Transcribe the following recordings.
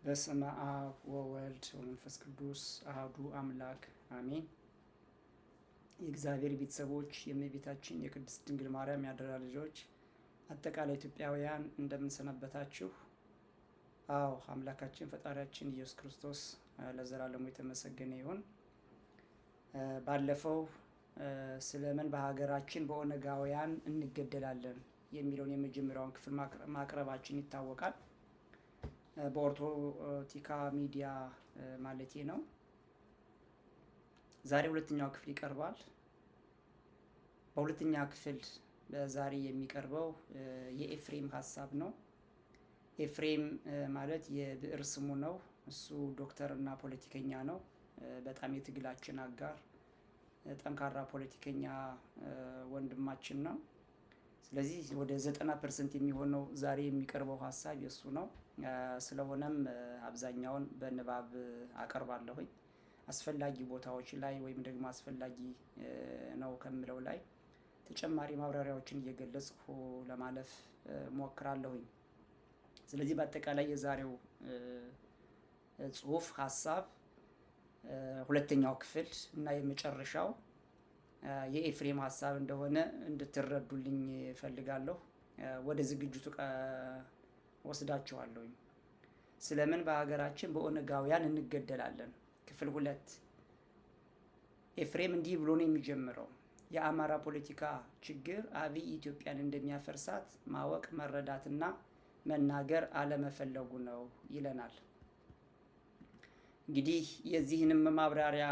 በስመ አብ ወወልድ ወመንፈስ ቅዱስ አህዱ አምላክ አሜን። የእግዚአብሔር ቤተሰቦች፣ የእመቤታችን የቅድስት ድንግል ማርያም ያደራ ልጆች፣ አጠቃላይ ኢትዮጵያውያን እንደምንሰነበታችሁ። አዎ፣ አምላካችን ፈጣሪያችን ኢየሱስ ክርስቶስ ለዘላለሙ የተመሰገነ ይሁን። ባለፈው ስለምን በሀገራችን በኦነጋውያን እንገደላለን የሚለውን የመጀመሪያውን ክፍል ማቅረባችን ይታወቃል። በኦርቶቲካ ሚዲያ ማለቴ ነው። ዛሬ ሁለተኛው ክፍል ይቀርባል። በሁለተኛ ክፍል በዛሬ የሚቀርበው የኤፍሬም ሀሳብ ነው። ኤፍሬም ማለት የብዕር ስሙ ነው። እሱ ዶክተር እና ፖለቲከኛ ነው። በጣም የትግላችን አጋር፣ ጠንካራ ፖለቲከኛ ወንድማችን ነው። ስለዚህ ወደ 90% የሚሆነው ዛሬ የሚቀርበው ሀሳብ የእሱ ነው። ስለሆነም አብዛኛውን በንባብ አቀርባለሁኝ። አስፈላጊ ቦታዎች ላይ ወይም ደግሞ አስፈላጊ ነው ከምለው ላይ ተጨማሪ ማብራሪያዎችን እየገለጽኩ ለማለፍ ሞክራለሁኝ። ስለዚህ በአጠቃላይ የዛሬው ጽሁፍ ሀሳብ ሁለተኛው ክፍል እና የመጨረሻው የኤፍሬም ሀሳብ እንደሆነ እንድትረዱልኝ እፈልጋለሁ። ወደ ዝግጅቱ ወስዳችኋለሁኝ። ስለምን በሀገራችን በኦነጋውያን እንገደላለን? ክፍል ሁለት። ኤፍሬም እንዲህ ብሎ ነው የሚጀምረው። የአማራ ፖለቲካ ችግር አብይ ኢትዮጵያን እንደሚያፈርሳት ማወቅ፣ መረዳትና መናገር አለመፈለጉ ነው ይለናል። እንግዲህ የዚህንም ማብራሪያ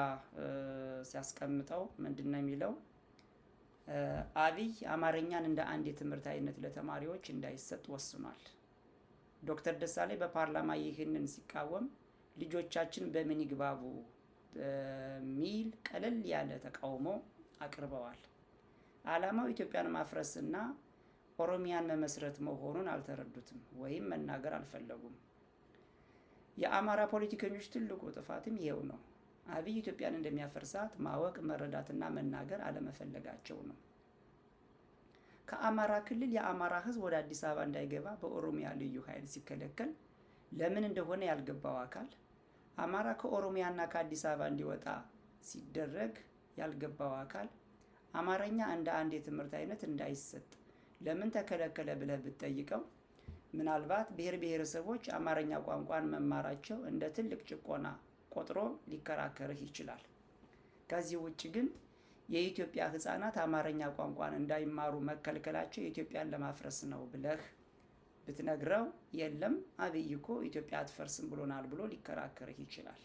ሲያስቀምጠው ምንድን ነው የሚለው? አብይ አማርኛን እንደ አንድ የትምህርት አይነት ለተማሪዎች እንዳይሰጥ ወስኗል። ዶክተር ደሳለኝ በፓርላማ ይህንን ሲቃወም ልጆቻችን በምን ይግባቡ በሚል ቀለል ያለ ተቃውሞ አቅርበዋል። ዓላማው ኢትዮጵያን ማፍረስና ኦሮሚያን መመስረት መሆኑን አልተረዱትም ወይም መናገር አልፈለጉም። የአማራ ፖለቲከኞች ትልቁ ጥፋትም ይሄው ነው። አብይ ኢትዮጵያን እንደሚያፈርሳት ማወቅ፣ መረዳትና መናገር አለመፈለጋቸው ነው። ከአማራ ክልል የአማራ ሕዝብ ወደ አዲስ አበባ እንዳይገባ በኦሮሚያ ልዩ ኃይል ሲከለከል ለምን እንደሆነ ያልገባው አካል፣ አማራ ከኦሮሚያና ከአዲስ አበባ እንዲወጣ ሲደረግ ያልገባው አካል፣ አማርኛ እንደ አንድ የትምህርት አይነት እንዳይሰጥ ለምን ተከለከለ ብለህ ብትጠይቀው ምናልባት ብሔር ብሔረሰቦች አማርኛ ቋንቋን መማራቸው እንደ ትልቅ ጭቆና ቆጥሮ ሊከራከርህ ይችላል። ከዚህ ውጭ ግን የኢትዮጵያ ሕፃናት አማርኛ ቋንቋን እንዳይማሩ መከልከላቸው ኢትዮጵያን ለማፍረስ ነው ብለህ ብትነግረው የለም፣ አብይ እኮ ኢትዮጵያ አትፈርስም ብሎናል ብሎ ሊከራከርህ ይችላል።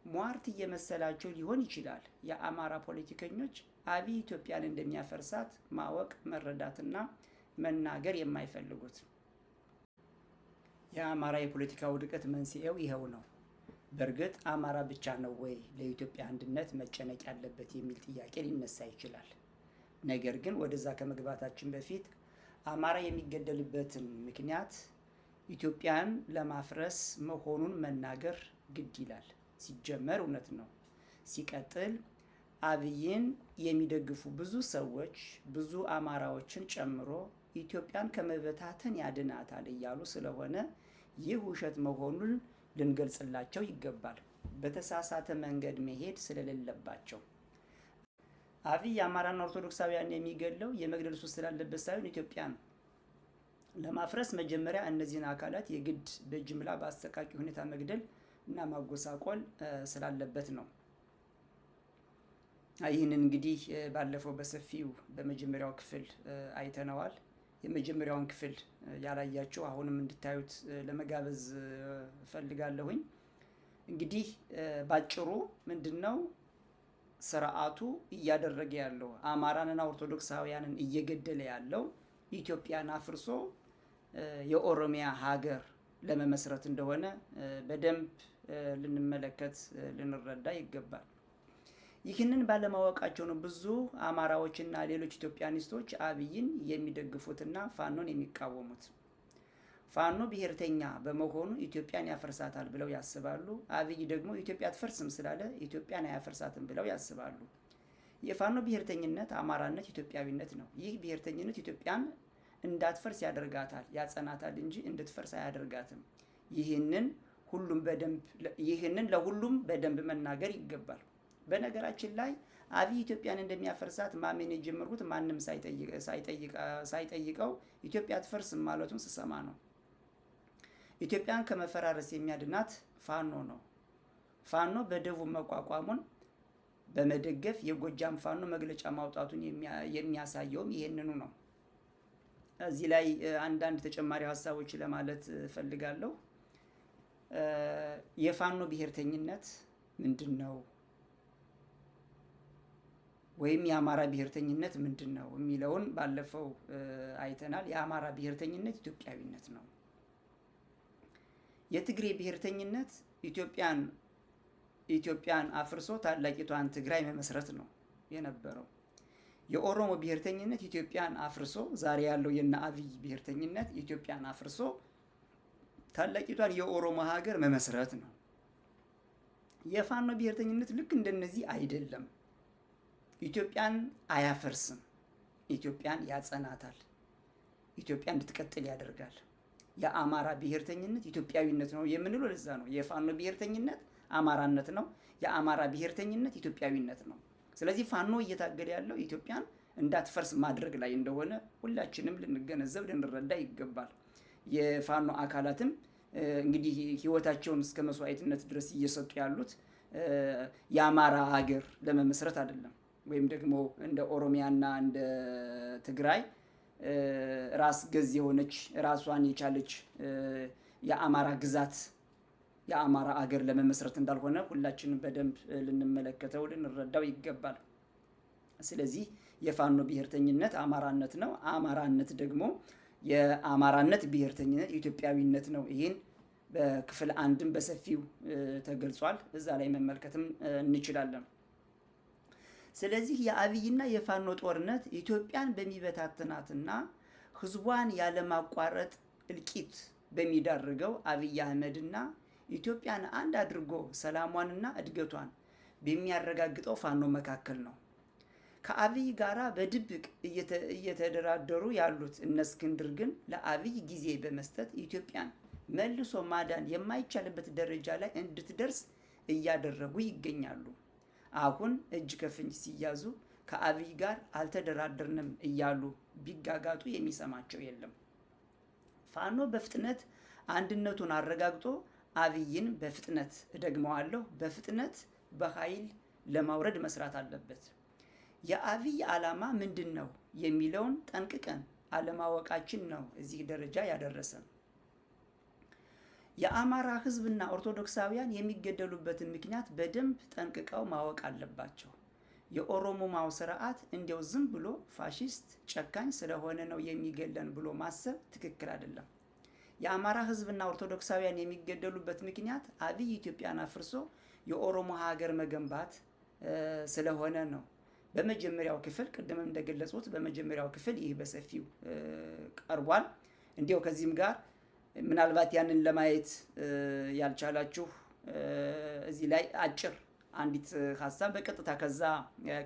ሟርት እየመሰላቸው ሊሆን ይችላል። የአማራ ፖለቲከኞች አብይ ኢትዮጵያን እንደሚያፈርሳት ማወቅ፣ መረዳትና መናገር የማይፈልጉት። የአማራ የፖለቲካ ውድቀት መንስኤው ይኸው ነው። በእርግጥ አማራ ብቻ ነው ወይ ለኢትዮጵያ አንድነት መጨነቅ ያለበት የሚል ጥያቄ ሊነሳ ይችላል። ነገር ግን ወደዛ ከመግባታችን በፊት አማራ የሚገደልበትን ምክንያት ኢትዮጵያን ለማፍረስ መሆኑን መናገር ግድ ይላል። ሲጀመር እውነት ነው። ሲቀጥል አብይን የሚደግፉ ብዙ ሰዎች፣ ብዙ አማራዎችን ጨምሮ፣ ኢትዮጵያን ከመበታተን ያድናታል እያሉ ስለሆነ ይህ ውሸት መሆኑን ልንገልጽላቸው ይገባል። በተሳሳተ መንገድ መሄድ ስለሌለባቸው። አብይ አማራና ኦርቶዶክሳውያን የሚገድለው የመግደል ሱስ ስላለበት ሳይሆን ኢትዮጵያን ለማፍረስ መጀመሪያ እነዚህን አካላት የግድ በጅምላ በአሰቃቂ ሁኔታ መግደል እና ማጎሳቆል ስላለበት ነው። ይህንን እንግዲህ ባለፈው በሰፊው በመጀመሪያው ክፍል አይተነዋል። የመጀመሪያውን ክፍል ያላያችሁ አሁንም እንድታዩት ለመጋበዝ እፈልጋለሁኝ። እንግዲህ ባጭሩ ምንድን ነው ስርዓቱ እያደረገ ያለው? አማራንና ኦርቶዶክሳውያንን እየገደለ ያለው ኢትዮጵያን አፍርሶ የኦሮሚያ ሀገር ለመመስረት እንደሆነ በደንብ ልንመለከት፣ ልንረዳ ይገባል። ይህንን ባለማወቃቸው ነው ብዙ አማራዎችና ሌሎች ኢትዮጵያኒስቶች አብይን የሚደግፉትና ፋኖን የሚቃወሙት። ፋኖ ብሔርተኛ በመሆኑ ኢትዮጵያን ያፈርሳታል ብለው ያስባሉ። አብይ ደግሞ ኢትዮጵያ አትፈርስም ስላለ ኢትዮጵያን አያፈርሳትም ብለው ያስባሉ። የፋኖ ብሔርተኝነት አማራነት፣ ኢትዮጵያዊነት ነው። ይህ ብሔርተኝነት ኢትዮጵያን እንዳትፈርስ ያደርጋታል፣ ያጸናታል እንጂ እንድትፈርስ አያደርጋትም። ይህንን ሁሉም በደንብ ይህንን ለሁሉም በደንብ መናገር ይገባል። በነገራችን ላይ አብይ ኢትዮጵያን እንደሚያፈርሳት ማመን የጀመርኩት ማንም ሳይጠይቀው ኢትዮጵያ አትፈርስም ማለቱን ስሰማ ነው። ኢትዮጵያን ከመፈራረስ የሚያድናት ፋኖ ነው። ፋኖ በደቡብ መቋቋሙን በመደገፍ የጎጃም ፋኖ መግለጫ ማውጣቱን የሚያሳየውም ይሄንኑ ነው። እዚህ ላይ አንዳንድ ተጨማሪ ሀሳቦች ለማለት እፈልጋለሁ። የፋኖ ብሔርተኝነት ምንድን ነው? ወይም የአማራ ብሔርተኝነት ምንድን ነው የሚለውን ባለፈው አይተናል። የአማራ ብሔርተኝነት ኢትዮጵያዊነት ነው። የትግሬ ብሔርተኝነት ኢትዮጵያን አፍርሶ ታላቂቷን ትግራይ መመስረት ነው የነበረው። የኦሮሞ ብሔርተኝነት ኢትዮጵያን አፍርሶ፣ ዛሬ ያለው የነ አብይ ብሔርተኝነት ኢትዮጵያን አፍርሶ ታላቂቷን የኦሮሞ ሀገር መመስረት ነው። የፋኖ ብሔርተኝነት ልክ እንደነዚህ አይደለም። ኢትዮጵያን አያፈርስም። ኢትዮጵያን ያጸናታል። ኢትዮጵያ እንድትቀጥል ያደርጋል። የአማራ ብሔርተኝነት ኢትዮጵያዊነት ነው የምንለው ለዛ ነው። የፋኖ ብሔርተኝነት አማራነት ነው። የአማራ ብሔርተኝነት ኢትዮጵያዊነት ነው። ስለዚህ ፋኖ እየታገለ ያለው ኢትዮጵያን እንዳትፈርስ ማድረግ ላይ እንደሆነ ሁላችንም ልንገነዘብ ልንረዳ ይገባል። የፋኖ አካላትም እንግዲህ ሕይወታቸውን እስከ መስዋዕትነት ድረስ እየሰጡ ያሉት የአማራ ሀገር ለመመስረት አይደለም፣ ወይም ደግሞ እንደ ኦሮሚያና እንደ ትግራይ ራስ ገዝ የሆነች ራሷን የቻለች የአማራ ግዛት፣ የአማራ አገር ለመመስረት እንዳልሆነ ሁላችንም በደንብ ልንመለከተው ልንረዳው ይገባል። ስለዚህ የፋኖ ብሔርተኝነት አማራነት ነው። አማራነት ደግሞ የአማራነት ብሔርተኝነት ኢትዮጵያዊነት ነው። ይህን በክፍል አንድም በሰፊው ተገልጿል። እዛ ላይ መመልከትም እንችላለን። ስለዚህ የአብይና የፋኖ ጦርነት ኢትዮጵያን በሚበታትናትና ህዝቧን ያለማቋረጥ እልቂት በሚዳርገው አብይ አህመድና ኢትዮጵያን አንድ አድርጎ ሰላሟንና እድገቷን በሚያረጋግጠው ፋኖ መካከል ነው። ከአብይ ጋራ በድብቅ እየተደራደሩ ያሉት እነ እስክንድር ግን ለአብይ ጊዜ በመስጠት ኢትዮጵያን መልሶ ማዳን የማይቻልበት ደረጃ ላይ እንድትደርስ እያደረጉ ይገኛሉ። አሁን እጅ ከፍንጅ ሲያዙ ከአብይ ጋር አልተደራደርንም እያሉ ቢጋጋጡ የሚሰማቸው የለም። ፋኖ በፍጥነት አንድነቱን አረጋግጦ አብይን በፍጥነት፣ እደግመዋለሁ፣ በፍጥነት በኃይል ለማውረድ መስራት አለበት። የአብይ ዓላማ ምንድን ነው የሚለውን ጠንቅቀን አለማወቃችን ነው እዚህ ደረጃ ያደረሰን። የአማራ ሕዝብና ኦርቶዶክሳውያን የሚገደሉበትን ምክንያት በደንብ ጠንቅቀው ማወቅ አለባቸው። የኦሮሞማው ስርዓት እንዲያው ዝም ብሎ ፋሽስት ጨካኝ ስለሆነ ነው የሚገለን ብሎ ማሰብ ትክክል አይደለም። የአማራ ሕዝብና ኦርቶዶክሳውያን የሚገደሉበት ምክንያት አብይ ኢትዮጵያን አፍርሶ የኦሮሞ ሀገር መገንባት ስለሆነ ነው። በመጀመሪያው ክፍል ቅድም እንደገለጹት በመጀመሪያው ክፍል ይህ በሰፊው ቀርቧል። እንዲያው ከዚህም ጋር ምናልባት ያንን ለማየት ያልቻላችሁ እዚህ ላይ አጭር አንዲት ሀሳብ በቀጥታ ከዛ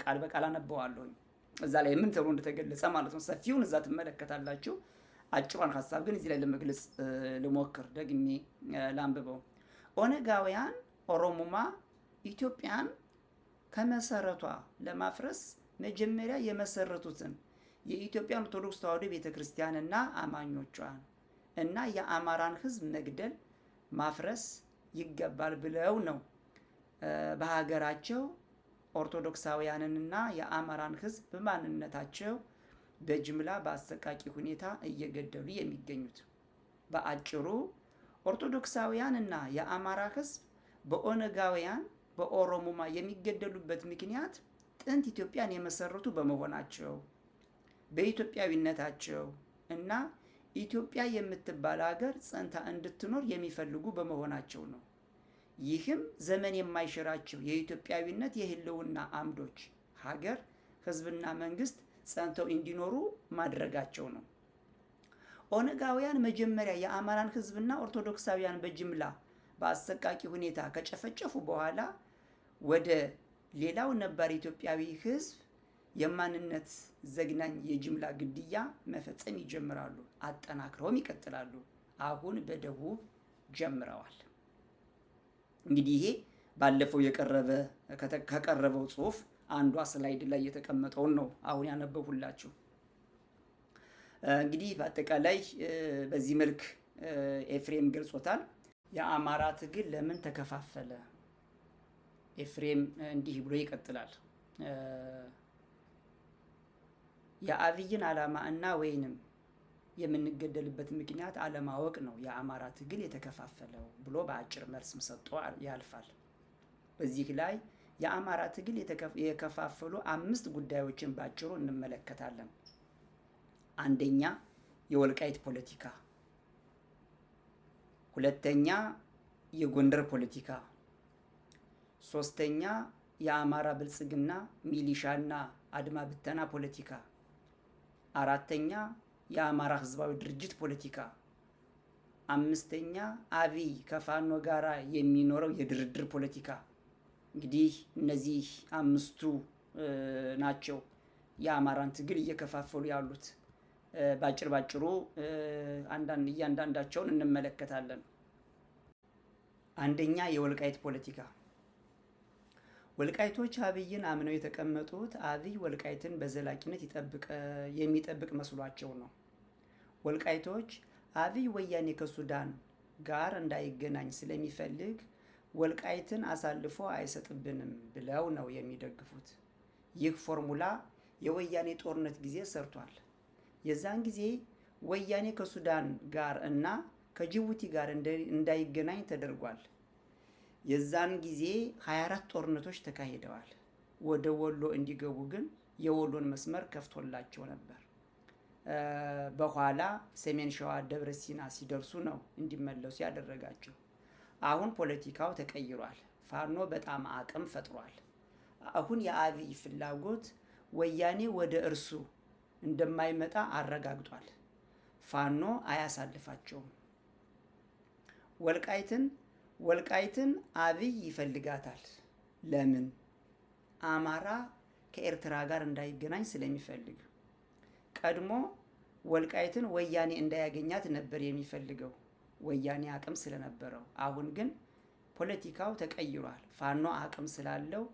ቃል በቃል አነበዋለሁኝ። እዛ ላይ ምን ተብሎ እንደተገለጸ ማለት ነው። ሰፊውን እዛ ትመለከታላችሁ። አጭሯን ሀሳብ ግን እዚህ ላይ ለመግለጽ ልሞክር፣ ደግሜ ላንብበው። ኦነጋውያን ኦሮሙማ ኢትዮጵያን ከመሰረቷ ለማፍረስ መጀመሪያ የመሰረቱትን የኢትዮጵያን ኦርቶዶክስ ተዋሕዶ ቤተክርስቲያንና አማኞቿን እና የአማራን ሕዝብ መግደል ማፍረስ ይገባል ብለው ነው በሀገራቸው ኦርቶዶክሳውያንንና የአማራን ሕዝብ በማንነታቸው በጅምላ በአሰቃቂ ሁኔታ እየገደሉ የሚገኙት። በአጭሩ ኦርቶዶክሳውያንና የአማራ ሕዝብ በኦነጋውያን በኦሮሞማ የሚገደሉበት ምክንያት ጥንት ኢትዮጵያን የመሰረቱ በመሆናቸው፣ በኢትዮጵያዊነታቸው እና ኢትዮጵያ የምትባል ሀገር ጸንታ እንድትኖር የሚፈልጉ በመሆናቸው ነው። ይህም ዘመን የማይሽራቸው የኢትዮጵያዊነት የህልውና አምዶች ሀገር፣ ህዝብና መንግስት ጸንተው እንዲኖሩ ማድረጋቸው ነው። ኦነጋውያን መጀመሪያ የአማራን ህዝብና ኦርቶዶክሳውያን በጅምላ በአሰቃቂ ሁኔታ ከጨፈጨፉ በኋላ ወደ ሌላው ነባር ኢትዮጵያዊ ህዝብ የማንነት ዘግናኝ የጅምላ ግድያ መፈጸም ይጀምራሉ። አጠናክረውም ይቀጥላሉ። አሁን በደቡብ ጀምረዋል። እንግዲህ ይሄ ባለፈው የቀረበ ከቀረበው ጽሁፍ አንዷ slide ላይ የተቀመጠውን ነው አሁን ያነበብሁላችሁ። እንግዲህ በአጠቃላይ በዚህ መልክ ኤፍሬም ገልጾታል። የአማራ ትግል ለምን ተከፋፈለ? ኤፍሬም እንዲህ ብሎ ይቀጥላል። የአብይን ዓላማ እና ወይንም የምንገደልበት ምክንያት አለማወቅ ነው የአማራ ትግል የተከፋፈለው ብሎ በአጭር መልስም ሰጥቶ ያልፋል። በዚህ ላይ የአማራ ትግል የከፋፈሉ አምስት ጉዳዮችን ባጭሩ እንመለከታለን። አንደኛ፣ የወልቃይት ፖለቲካ፣ ሁለተኛ፣ የጎንደር ፖለቲካ፣ ሶስተኛ፣ የአማራ ብልጽግና ሚሊሻና አድማ ብተና ፖለቲካ፣ አራተኛ፣ የአማራ ህዝባዊ ድርጅት ፖለቲካ፣ አምስተኛ፣ አብይ ከፋኖ ጋራ የሚኖረው የድርድር ፖለቲካ። እንግዲህ እነዚህ አምስቱ ናቸው የአማራን ትግል እየከፋፈሉ ያሉት። ባጭር ባጭሩ አንዳንድ እያንዳንዳቸውን እንመለከታለን። አንደኛ፣ የወልቃይት ፖለቲካ። ወልቃይቶች አብይን አምነው የተቀመጡት አብይ ወልቃይትን በዘላቂነት የሚጠብቅ መስሏቸው ነው። ወልቃይቶች አብይ ወያኔ ከሱዳን ጋር እንዳይገናኝ ስለሚፈልግ ወልቃይትን አሳልፎ አይሰጥብንም ብለው ነው የሚደግፉት። ይህ ፎርሙላ የወያኔ ጦርነት ጊዜ ሰርቷል። የዛን ጊዜ ወያኔ ከሱዳን ጋር እና ከጅቡቲ ጋር እንዳይገናኝ ተደርጓል። የዛን ጊዜ 24 ጦርነቶች ተካሂደዋል። ወደ ወሎ እንዲገቡ ግን የወሎን መስመር ከፍቶላቸው ነበር። በኋላ ሰሜን ሸዋ ደብረ ሲና ሲደርሱ ነው እንዲመለሱ ያደረጋቸው። አሁን ፖለቲካው ተቀይሯል። ፋኖ በጣም አቅም ፈጥሯል። አሁን የአብይ ፍላጎት ወያኔ ወደ እርሱ እንደማይመጣ አረጋግጧል። ፋኖ አያሳልፋቸውም። ወልቃይትን አብይ ይፈልጋታል። ለምን? አማራ ከኤርትራ ጋር እንዳይገናኝ ስለሚፈልግ። ቀድሞ ወልቃይትን ወያኔ እንዳያገኛት ነበር የሚፈልገው፣ ወያኔ አቅም ስለነበረው። አሁን ግን ፖለቲካው ተቀይሯል። ፋኖ አቅም ስላለው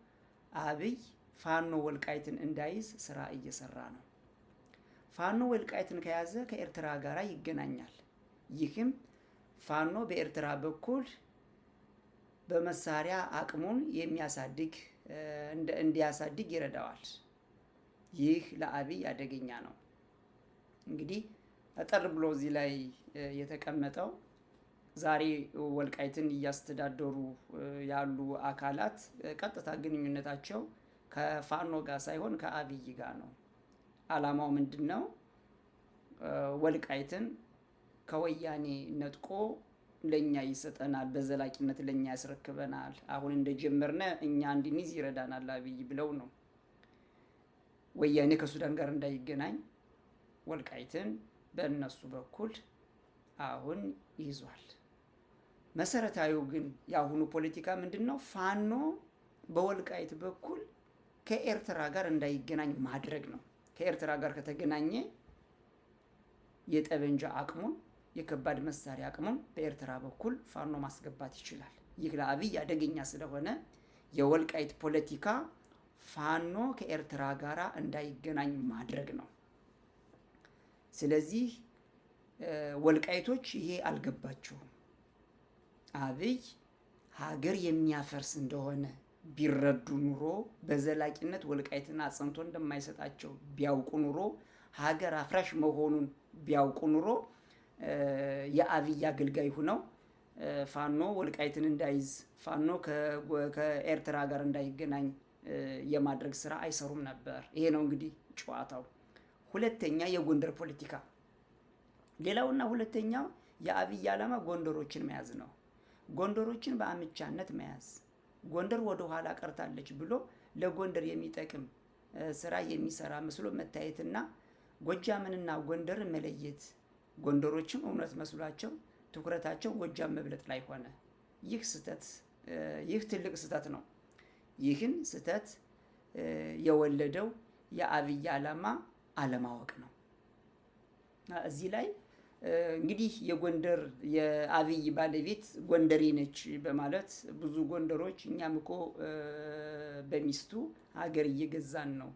አብይ ፋኖ ወልቃይትን እንዳይዝ ስራ እየሰራ ነው። ፋኖ ወልቃይትን ከያዘ ከኤርትራ ጋር ይገናኛል። ይህም ፋኖ በኤርትራ በኩል በመሳሪያ አቅሙን የሚያሳድግ እንዲያሳድግ ይረዳዋል። ይህ ለአብይ አደገኛ ነው። እንግዲህ አጠር ብሎ እዚህ ላይ የተቀመጠው ዛሬ ወልቃይትን እያስተዳደሩ ያሉ አካላት ቀጥታ ግንኙነታቸው ከፋኖ ጋር ሳይሆን ከአብይ ጋር ነው። ዓላማው ምንድን ነው? ወልቃይትን ከወያኔ ነጥቆ ለኛ ይሰጠናል፣ በዘላቂነት ለኛ ያስረክበናል። አሁን እንደጀመርነ እኛ እንድንይዝ ይረዳናል አብይ ብለው ነው። ወያኔ ከሱዳን ጋር እንዳይገናኝ ወልቃይትን በእነሱ በኩል አሁን ይዟል። መሰረታዊው ግን የአሁኑ ፖለቲካ ምንድን ነው? ፋኖ በወልቃይት በኩል ከኤርትራ ጋር እንዳይገናኝ ማድረግ ነው። ከኤርትራ ጋር ከተገናኘ የጠመንጃ አቅሙን፣ የከባድ መሳሪያ አቅሙን በኤርትራ በኩል ፋኖ ማስገባት ይችላል። ይህ ለአብይ አደገኛ ስለሆነ የወልቃይት ፖለቲካ ፋኖ ከኤርትራ ጋር እንዳይገናኝ ማድረግ ነው። ስለዚህ ወልቃይቶች ይሄ አልገባቸውም። አብይ ሀገር የሚያፈርስ እንደሆነ ቢረዱ ኑሮ፣ በዘላቂነት ወልቃይትን አጽንቶ እንደማይሰጣቸው ቢያውቁ ኑሮ፣ ሀገር አፍራሽ መሆኑን ቢያውቁ ኑሮ የአብይ አገልጋይ ሁነው ፋኖ ወልቃይትን እንዳይዝ፣ ፋኖ ከኤርትራ ጋር እንዳይገናኝ የማድረግ ስራ አይሰሩም ነበር። ይሄ ነው እንግዲህ ጨዋታው። ሁለተኛ፣ የጎንደር ፖለቲካ። ሌላውና ሁለተኛው የአብይ ዓላማ ጎንደሮችን መያዝ ነው። ጎንደሮችን በአምቻነት መያዝ፣ ጎንደር ወደ ኋላ ቀርታለች ብሎ ለጎንደር የሚጠቅም ስራ የሚሰራ መስሎ መታየትና ጎጃምንና ጎንደርን መለየት፣ ጎንደሮችም እውነት መስሏቸው ትኩረታቸው ጎጃም መብለጥ ላይ ሆነ። ይህ ስህተት፣ ይህ ትልቅ ስህተት ነው። ይህን ስህተት የወለደው የአብይ ዓላማ አለማወቅ ነው። እዚህ ላይ እንግዲህ የጎንደር የአብይ ባለቤት ጎንደሬ ነች በማለት ብዙ ጎንደሮች እኛም እኮ በሚስቱ ሀገር እየገዛን ነው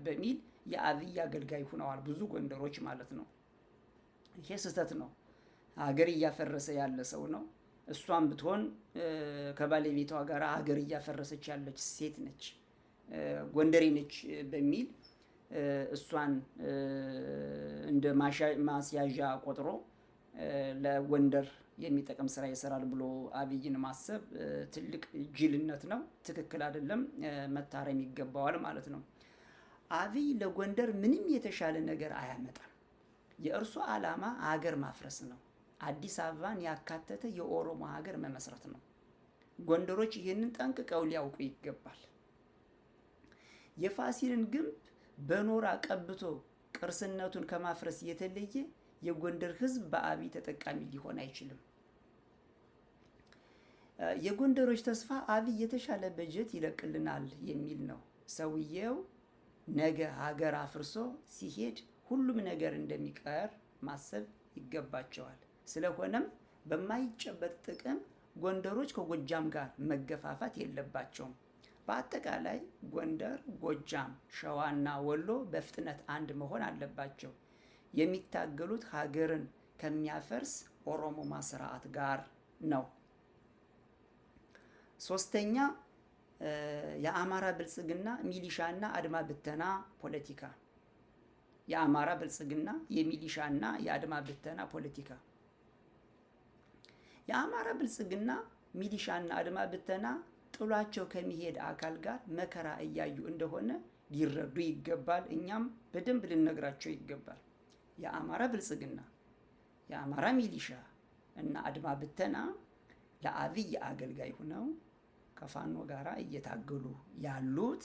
በሚል የአብይ አገልጋይ ሆነዋል። ብዙ ጎንደሮች ማለት ነው። ይሄ ስህተት ነው። ሀገር እያፈረሰ ያለ ሰው ነው። እሷም ብትሆን ከባለቤቷ ጋር ሀገር እያፈረሰች ያለች ሴት ነች፣ ጎንደሬ ነች በሚል እሷን እንደ ማስያዣ ቆጥሮ ለጎንደር የሚጠቅም ስራ ይሰራል ብሎ አብይን ማሰብ ትልቅ ጅልነት ነው። ትክክል አይደለም። መታረም ይገባዋል ማለት ነው። አብይ ለጎንደር ምንም የተሻለ ነገር አያመጣም። የእርሱ ዓላማ ሀገር ማፍረስ ነው። አዲስ አበባን ያካተተ የኦሮሞ ሀገር መመስረት ነው። ጎንደሮች ይህንን ጠንቅቀው ሊያውቁ ይገባል። የፋሲልን ግንብ በኖራ ቀብቶ ቅርስነቱን ከማፍረስ የተለየ የጎንደር ሕዝብ በአብይ ተጠቃሚ ሊሆን አይችልም። የጎንደሮች ተስፋ አብይ የተሻለ በጀት ይለቅልናል የሚል ነው። ሰውየው ነገ ሀገር አፍርሶ ሲሄድ ሁሉም ነገር እንደሚቀር ማሰብ ይገባቸዋል። ስለሆነም በማይጨበጥ ጥቅም ጎንደሮች ከጎጃም ጋር መገፋፋት የለባቸውም። በአጠቃላይ ጎንደር፣ ጎጃም፣ ሸዋና ወሎ በፍጥነት አንድ መሆን አለባቸው። የሚታገሉት ሀገርን ከሚያፈርስ ኦሮሞማ ስርዓት ጋር ነው። ሶስተኛ፣ የአማራ ብልጽግና ሚሊሻና አድማ ብተና ፖለቲካ። የአማራ ብልጽግና የሚሊሻና የአድማ ብተና ፖለቲካ። የአማራ ብልጽግና ሚሊሻና አድማ ብተና ጥሏቸው ከሚሄድ አካል ጋር መከራ እያዩ እንደሆነ ሊረዱ ይገባል። እኛም በደንብ ልንነግራቸው ይገባል። የአማራ ብልጽግና፣ የአማራ ሚሊሻ እና አድማ ብተና ለአብይ አገልጋይ ሆነው ከፋኖ ጋር እየታገሉ ያሉት፣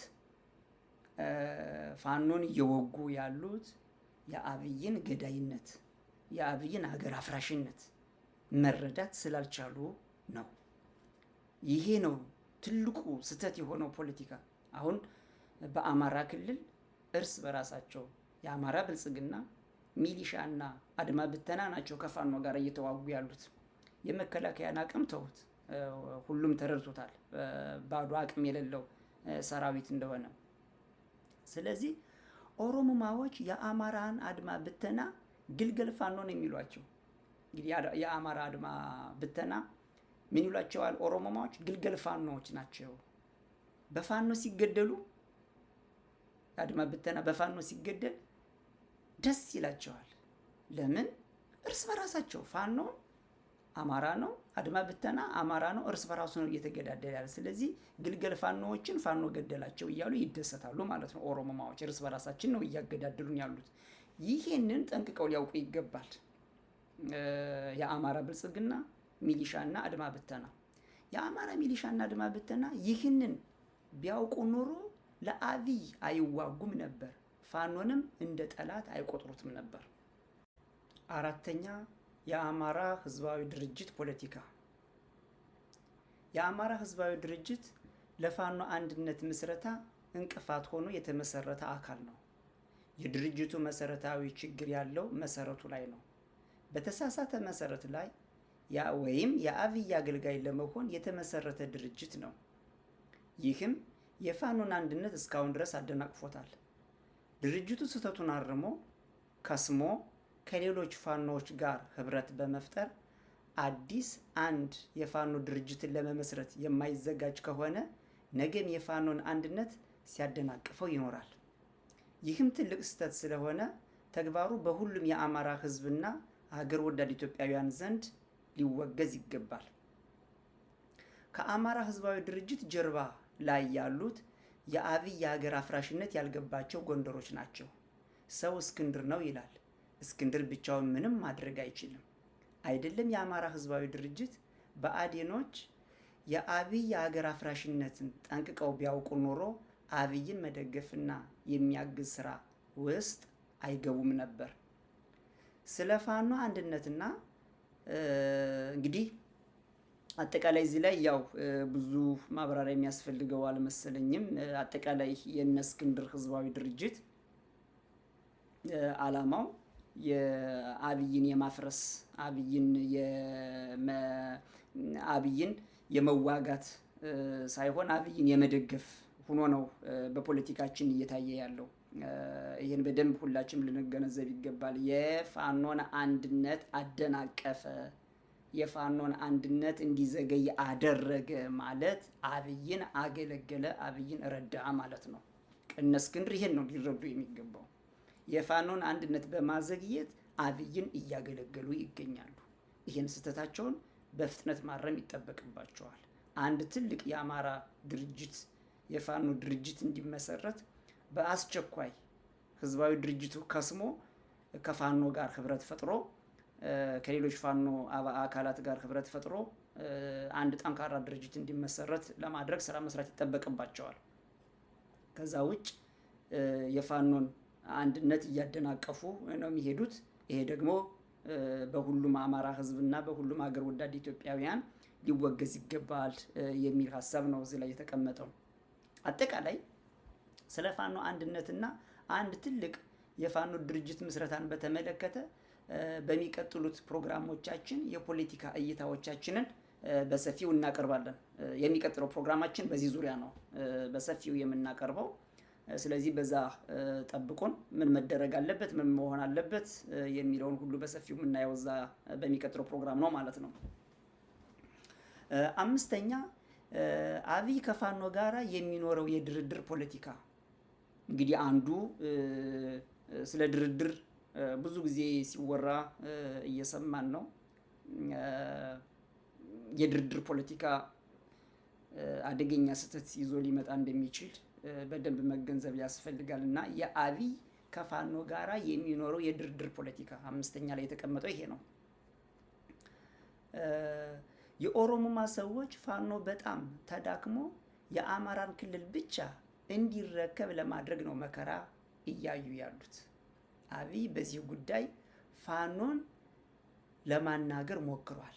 ፋኖን እየወጉ ያሉት የአብይን ገዳይነት፣ የአብይን ሀገር አፍራሽነት መረዳት ስላልቻሉ ነው። ይሄ ነው ትልቁ ስህተት የሆነው ፖለቲካ። አሁን በአማራ ክልል እርስ በራሳቸው የአማራ ብልጽግና ሚሊሻና አድማ ብተና ናቸው ከፋኖ ጋር እየተዋጉ ያሉት። የመከላከያን አቅም ተውት፣ ሁሉም ተረድቶታል፣ ባዶ አቅም የሌለው ሰራዊት እንደሆነ። ስለዚህ ኦሮሞማዎች የአማራን አድማ ብተና ግልገል ፋኖ ነው የሚሏቸው። እንግዲህ የአማራ አድማ ብተና ምን ይሏቸዋል? ኦሮሞማዎች ግልገል ፋኖዎች ናቸው። በፋኖ ሲገደሉ፣ አድማ ብተና በፋኖ ሲገደል ደስ ይላቸዋል። ለምን? እርስ በራሳቸው ፋኖ አማራ ነው፣ አድማ ብተና አማራ ነው። እርስ በራሱ ነው እየተገዳደለ ያለ። ስለዚህ ግልገል ፋኖዎችን ፋኖ ገደላቸው እያሉ ይደሰታሉ ማለት ነው። ኦሮሞማዎች እርስ በራሳችን ነው እያገዳደሉን ያሉት። ይሄንን ጠንቅቀው ሊያውቁ ይገባል። የአማራ ብልጽግና ሚሊሻና አድማ ብተና፣ የአማራ ሚሊሻና አድማ ብተና ይህንን ቢያውቁ ኖሮ ለአብይ አይዋጉም ነበር፣ ፋኖንም እንደ ጠላት አይቆጥሩትም ነበር። አራተኛ፣ የአማራ ህዝባዊ ድርጅት ፖለቲካ። የአማራ ህዝባዊ ድርጅት ለፋኖ አንድነት ምስረታ እንቅፋት ሆኖ የተመሰረተ አካል ነው። የድርጅቱ መሰረታዊ ችግር ያለው መሰረቱ ላይ ነው። በተሳሳተ መሰረት ላይ ወይም የአብይ አገልጋይ ለመሆን የተመሰረተ ድርጅት ነው። ይህም የፋኖን አንድነት እስካሁን ድረስ አደናቅፎታል። ድርጅቱ ስህተቱን አርሞ ከስሞ ከሌሎች ፋኖዎች ጋር ህብረት በመፍጠር አዲስ አንድ የፋኖ ድርጅትን ለመመስረት የማይዘጋጅ ከሆነ ነገም የፋኖን አንድነት ሲያደናቅፈው ይኖራል። ይህም ትልቅ ስህተት ስለሆነ ተግባሩ በሁሉም የአማራ ህዝብና ሀገር ወዳድ ኢትዮጵያውያን ዘንድ ሊወገዝ ይገባል። ከአማራ ህዝባዊ ድርጅት ጀርባ ላይ ያሉት የአብይ የሀገር አፍራሽነት ያልገባቸው ጎንደሮች ናቸው። ሰው እስክንድር ነው ይላል። እስክንድር ብቻውን ምንም ማድረግ አይችልም። አይደለም የአማራ ህዝባዊ ድርጅት፣ ብአዴኖች የአብይ የሀገር አፍራሽነትን ጠንቅቀው ቢያውቁ ኖሮ አብይን መደገፍና የሚያግዝ ስራ ውስጥ አይገቡም ነበር። ስለ ፋኖ አንድነትና እንግዲህ አጠቃላይ እዚህ ላይ ያው ብዙ ማብራሪያ የሚያስፈልገው አልመሰለኝም። አጠቃላይ የእነ እስክንድር ህዝባዊ ድርጅት አላማው የአብይን የማፍረስ፣ አብይን የመዋጋት ሳይሆን አብይን የመደገፍ ሆኖ ነው በፖለቲካችን እየታየ ያለው። ይህን በደንብ ሁላችንም ልንገነዘብ ይገባል። የፋኖን አንድነት አደናቀፈ፣ የፋኖን አንድነት እንዲዘገይ አደረገ ማለት አብይን አገለገለ፣ አብይን ረዳ ማለት ነው። እነ እስክንድር ይሄን ነው ሊረዱ የሚገባው። የፋኖን አንድነት በማዘግየት አብይን እያገለገሉ ይገኛሉ። ይህን ስህተታቸውን በፍጥነት ማረም ይጠበቅባቸዋል። አንድ ትልቅ የአማራ ድርጅት፣ የፋኖ ድርጅት እንዲመሰረት በአስቸኳይ ህዝባዊ ድርጅቱ ከስሞ ከፋኖ ጋር ህብረት ፈጥሮ፣ ከሌሎች ፋኖ አካላት ጋር ህብረት ፈጥሮ አንድ ጠንካራ ድርጅት እንዲመሰረት ለማድረግ ስራ መስራት ይጠበቅባቸዋል። ከዛ ውጭ የፋኖን አንድነት እያደናቀፉ ነው የሚሄዱት። ይሄ ደግሞ በሁሉም አማራ ህዝብና በሁሉም ሀገር ወዳድ ኢትዮጵያውያን ሊወገዝ ይገባል የሚል ሀሳብ ነው እዚህ ላይ የተቀመጠው። አጠቃላይ ስለ ፋኖ አንድነትና አንድ ትልቅ የፋኖ ድርጅት ምስረታን በተመለከተ በሚቀጥሉት ፕሮግራሞቻችን የፖለቲካ እይታዎቻችንን በሰፊው እናቀርባለን። የሚቀጥለው ፕሮግራማችን በዚህ ዙሪያ ነው በሰፊው የምናቀርበው። ስለዚህ በዛ ጠብቁን። ምን መደረግ አለበት፣ ምን መሆን አለበት የሚለውን ሁሉ በሰፊው የምናየው እዛ በሚቀጥለው ፕሮግራም ነው ማለት ነው። አምስተኛ፣ አብይ ከፋኖ ጋራ የሚኖረው የድርድር ፖለቲካ። እንግዲህ አንዱ ስለ ድርድር ብዙ ጊዜ ሲወራ እየሰማን ነው። የድርድር ፖለቲካ አደገኛ ስህተት ይዞ ሊመጣ እንደሚችል በደንብ መገንዘብ ያስፈልጋል። እና የአብይ ከፋኖ ጋራ የሚኖረው የድርድር ፖለቲካ አምስተኛ ላይ የተቀመጠው ይሄ ነው። የኦሮሞማ ሰዎች ፋኖ በጣም ተዳክሞ የአማራን ክልል ብቻ እንዲረከብ ለማድረግ ነው መከራ እያዩ ያሉት። አብይ በዚህ ጉዳይ ፋኖን ለማናገር ሞክሯል።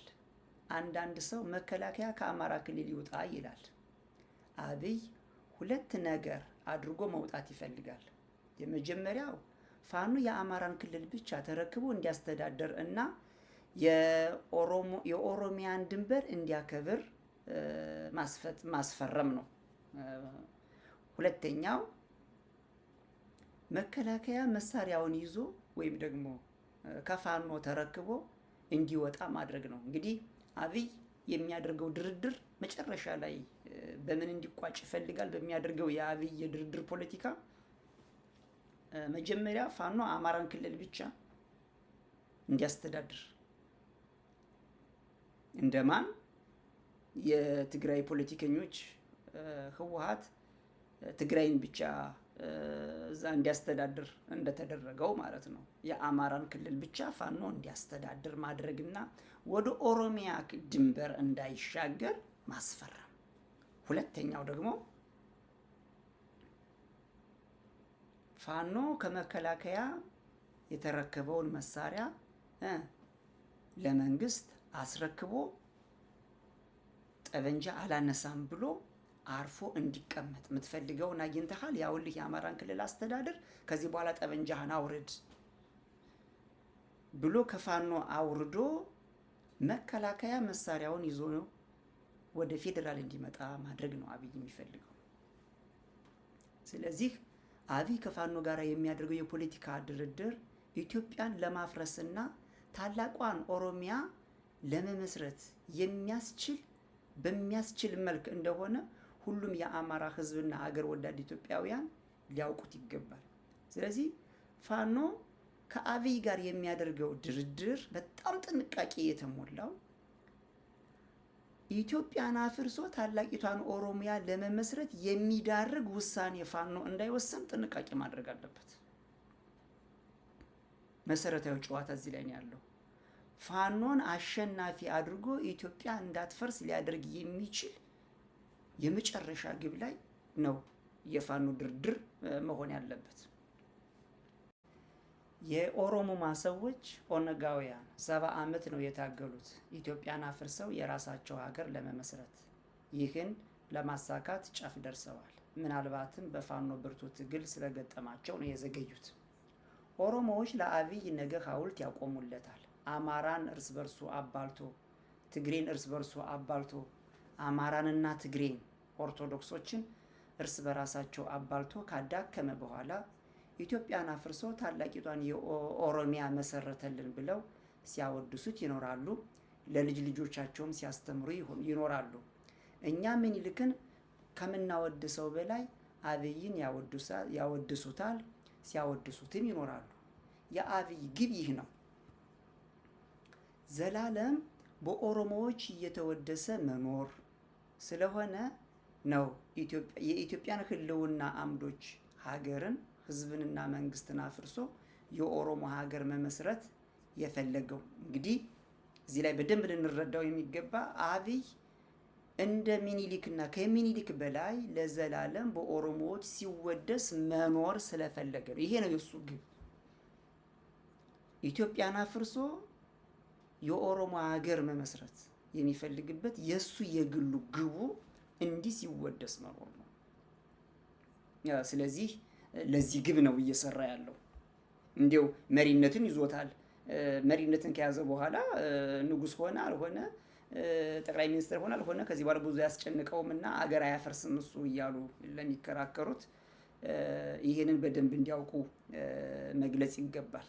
አንዳንድ ሰው መከላከያ ከአማራ ክልል ይውጣ ይላል። አብይ ሁለት ነገር አድርጎ መውጣት ይፈልጋል። የመጀመሪያው ፋኖ የአማራን ክልል ብቻ ተረክቦ እንዲያስተዳደር እና የኦሮሚያን ድንበር እንዲያከብር ማስፈረም ነው። ሁለተኛው መከላከያ መሳሪያውን ይዞ ወይም ደግሞ ከፋኖ ተረክቦ እንዲወጣ ማድረግ ነው። እንግዲህ አብይ የሚያደርገው ድርድር መጨረሻ ላይ በምን እንዲቋጭ ይፈልጋል? በሚያደርገው የአብይ የድርድር ፖለቲካ መጀመሪያ ፋኖ አማራን ክልል ብቻ እንዲያስተዳድር፣ እንደማን የትግራይ ፖለቲከኞች ህወሀት ትግራይን ብቻ እዛ እንዲያስተዳድር እንደተደረገው ማለት ነው። የአማራን ክልል ብቻ ፋኖ እንዲያስተዳድር ማድረግና ወደ ኦሮሚያ ድንበር እንዳይሻገር ማስፈረም። ሁለተኛው ደግሞ ፋኖ ከመከላከያ የተረከበውን መሳሪያ ለመንግስት አስረክቦ ጠበንጃ አላነሳም ብሎ አርፎ እንዲቀመጥ፣ የምትፈልገውን አግኝተሃል፣ ያውልህ የአማራን ክልል አስተዳደር፣ ከዚህ በኋላ ጠበንጃህን አውርድ ብሎ ከፋኖ አውርዶ መከላከያ መሳሪያውን ይዞ ወደ ፌዴራል እንዲመጣ ማድረግ ነው አብይ የሚፈልገው። ስለዚህ አብይ ከፋኖ ጋር የሚያደርገው የፖለቲካ ድርድር ኢትዮጵያን ለማፍረስና ታላቋን ኦሮሚያ ለመመስረት በሚያስችል መልክ እንደሆነ ሁሉም የአማራ ሕዝብና ሀገር ወዳድ ኢትዮጵያውያን ሊያውቁት ይገባል። ስለዚህ ፋኖ ከአብይ ጋር የሚያደርገው ድርድር በጣም ጥንቃቄ የተሞላው ኢትዮጵያን አፍርሶ ታላቂቷን ኦሮሚያ ለመመስረት የሚዳርግ ውሳኔ ፋኖ እንዳይወሰን ጥንቃቄ ማድረግ አለበት። መሰረታዊ ጨዋታ እዚህ ላይ ነው ያለው። ፋኖን አሸናፊ አድርጎ ኢትዮጵያ እንዳትፈርስ ሊያደርግ የሚችል የመጨረሻ ግብ ላይ ነው የፋኖ ድርድር መሆን ያለበት። የኦሮሞማ ሰዎች ኦነጋውያን 70 ዓመት ነው የታገሉት ኢትዮጵያን አፍርሰው የራሳቸው ሀገር ለመመስረት። ይህን ለማሳካት ጫፍ ደርሰዋል። ምናልባትም በፋኖ ብርቱ ትግል ስለገጠማቸው ነው የዘገዩት። ኦሮሞዎች ለአብይ ነገ ሐውልት ያቆሙለታል። አማራን እርስ በርሱ አባልቶ፣ ትግሬን እርስ በርሱ አባልቶ፣ አማራንና ትግሬን ኦርቶዶክሶችን እርስ በራሳቸው አባልቶ ካዳከመ በኋላ ኢትዮጵያን አፍርሶ ታላቂቷን የኦሮሚያ መሰረተልን ብለው ሲያወድሱት ይኖራሉ። ለልጅ ልጆቻቸውም ሲያስተምሩ ይኖራሉ። እኛ ምኒልክን ከምናወድሰው በላይ አብይን ያወድሱታል፣ ሲያወድሱትም ይኖራሉ። የአብይ ግብ ይህ ነው። ዘላለም በኦሮሞዎች እየተወደሰ መኖር ስለሆነ ነው የኢትዮጵያን ሕልውና አምዶች ሀገርን፣ ሕዝብንና መንግስትን አፍርሶ የኦሮሞ ሀገር መመስረት የፈለገው። እንግዲህ እዚህ ላይ በደንብ ልንረዳው የሚገባ አብይ እንደ ሚኒሊክና ከሚኒሊክ በላይ ለዘላለም በኦሮሞዎች ሲወደስ መኖር ስለፈለገ ነው። ይሄ ነው የእሱ ግብ። ኢትዮጵያን አፍርሶ የኦሮሞ ሀገር መመስረት የሚፈልግበት የእሱ የግሉ ግቡ እንዲህ ሲወደስ መኖር ነው። ስለዚህ ለዚህ ግብ ነው እየሰራ ያለው። እንዲው መሪነትን ይዞታል። መሪነትን ከያዘ በኋላ ንጉስ ሆነ አልሆነ፣ ጠቅላይ ሚኒስትር ሆነ አልሆነ ከዚህ በኋላ ብዙ ያስጨንቀውም እና አገር አያፈርስም እሱ እያሉ ለሚከራከሩት ይህንን በደንብ እንዲያውቁ መግለጽ ይገባል።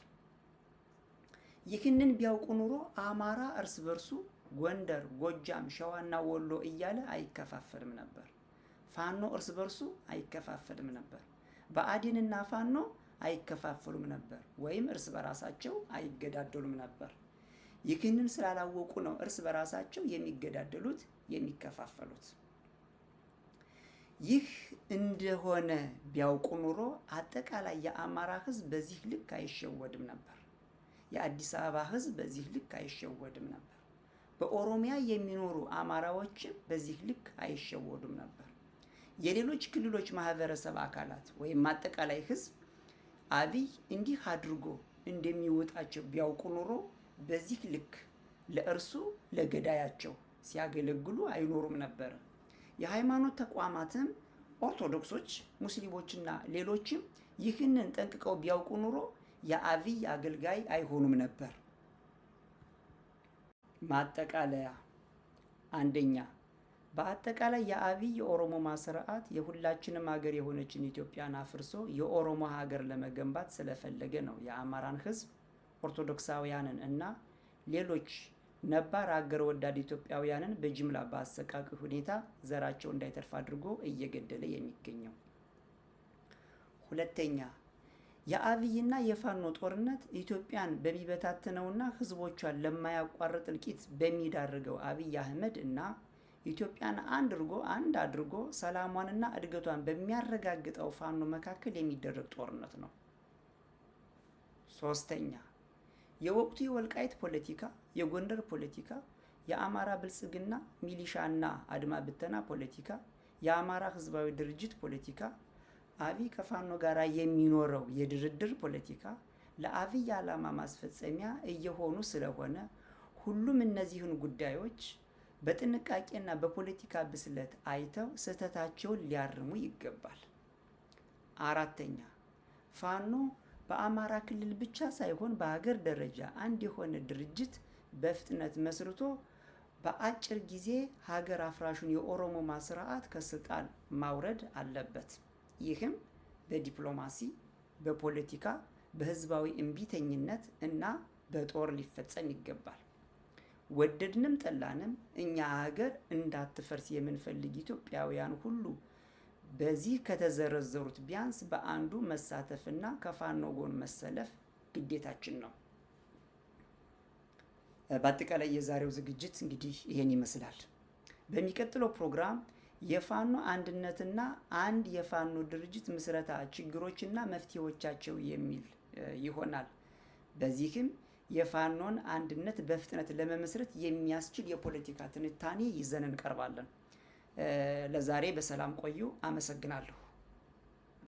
ይህንን ቢያውቁ ኑሮ አማራ እርስ በርሱ ጎንደር፣ ጎጃም፣ ሸዋና ወሎ እያለ አይከፋፈልም ነበር። ፋኖ እርስ በርሱ አይከፋፈልም ነበር። ብአዴንና ፋኖ አይከፋፈሉም ነበር፣ ወይም እርስ በራሳቸው አይገዳደሉም ነበር። ይህንን ስላላወቁ ነው እርስ በራሳቸው የሚገዳደሉት የሚከፋፈሉት። ይህ እንደሆነ ቢያውቁ ኑሮ አጠቃላይ የአማራ ሕዝብ በዚህ ልክ አይሸወድም ነበር። የአዲስ አበባ ሕዝብ በዚህ ልክ አይሸወድም ነበር። በኦሮሚያ የሚኖሩ አማራዎችም በዚህ ልክ አይሸወዱም ነበር። የሌሎች ክልሎች ማህበረሰብ አካላት ወይም አጠቃላይ ሕዝብ አብይ እንዲህ አድርጎ እንደሚወጣቸው ቢያውቁ ኑሮ በዚህ ልክ ለእርሱ ለገዳያቸው ሲያገለግሉ አይኖሩም ነበር። የሃይማኖት ተቋማትም ኦርቶዶክሶች፣ ሙስሊሞችና ሌሎችም ይህንን ጠንቅቀው ቢያውቁ ኑሮ የአብይ አገልጋይ አይሆኑም ነበር። ማጠቃለያ፣ አንደኛ፣ በአጠቃላይ የአብይ የኦሮሞማ ስርዓት የሁላችንም ሀገር የሆነችን ኢትዮጵያን አፍርሶ የኦሮሞ ሀገር ለመገንባት ስለፈለገ ነው የአማራን ሕዝብ፣ ኦርቶዶክሳውያንን እና ሌሎች ነባር አገር ወዳድ ኢትዮጵያውያንን በጅምላ በአሰቃቂ ሁኔታ ዘራቸው እንዳይተርፍ አድርጎ እየገደለ የሚገኘው። ሁለተኛ፣ የአብይና የፋኖ ጦርነት ኢትዮጵያን በሚበታትነውና ህዝቦቿን ለማያቋርጥ እልቂት በሚዳርገው አብይ አህመድ እና ኢትዮጵያን አንድ አድርጎ ሰላሟንና እድገቷን በሚያረጋግጠው ፋኖ መካከል የሚደረግ ጦርነት ነው። ሶስተኛ፣ የወቅቱ የወልቃይት ፖለቲካ፣ የጎንደር ፖለቲካ፣ የአማራ ብልጽግና ሚሊሻና አድማ ብተና ፖለቲካ፣ የአማራ ህዝባዊ ድርጅት ፖለቲካ፣ አብይ ከፋኖ ጋር የሚኖረው የድርድር ፖለቲካ ለአብይ ዓላማ ማስፈጸሚያ እየሆኑ ስለሆነ ሁሉም እነዚህን ጉዳዮች በጥንቃቄና በፖለቲካ ብስለት አይተው ስህተታቸውን ሊያርሙ ይገባል። አራተኛ፣ ፋኖ በአማራ ክልል ብቻ ሳይሆን በሀገር ደረጃ አንድ የሆነ ድርጅት በፍጥነት መስርቶ በአጭር ጊዜ ሀገር አፍራሹን የኦሮሞማ ስርዓት ከስልጣን ማውረድ አለበት። ይህም በዲፕሎማሲ፣ በፖለቲካ፣ በህዝባዊ እምቢተኝነት እና በጦር ሊፈጸም ይገባል። ወደድንም ጠላንም እኛ ሀገር እንዳትፈርስ የምንፈልግ ኢትዮጵያውያን ሁሉ በዚህ ከተዘረዘሩት ቢያንስ በአንዱ መሳተፍና ከፋኖ ጎን መሰለፍ ግዴታችን ነው። በአጠቃላይ የዛሬው ዝግጅት እንግዲህ ይሄን ይመስላል። በሚቀጥለው ፕሮግራም የፋኖ አንድነትና አንድ የፋኖ ድርጅት ምስረታ ችግሮችና መፍትሄዎቻቸው የሚል ይሆናል። በዚህም የፋኖን አንድነት በፍጥነት ለመመስረት የሚያስችል የፖለቲካ ትንታኔ ይዘን እንቀርባለን። ለዛሬ በሰላም ቆዩ። አመሰግናለሁ።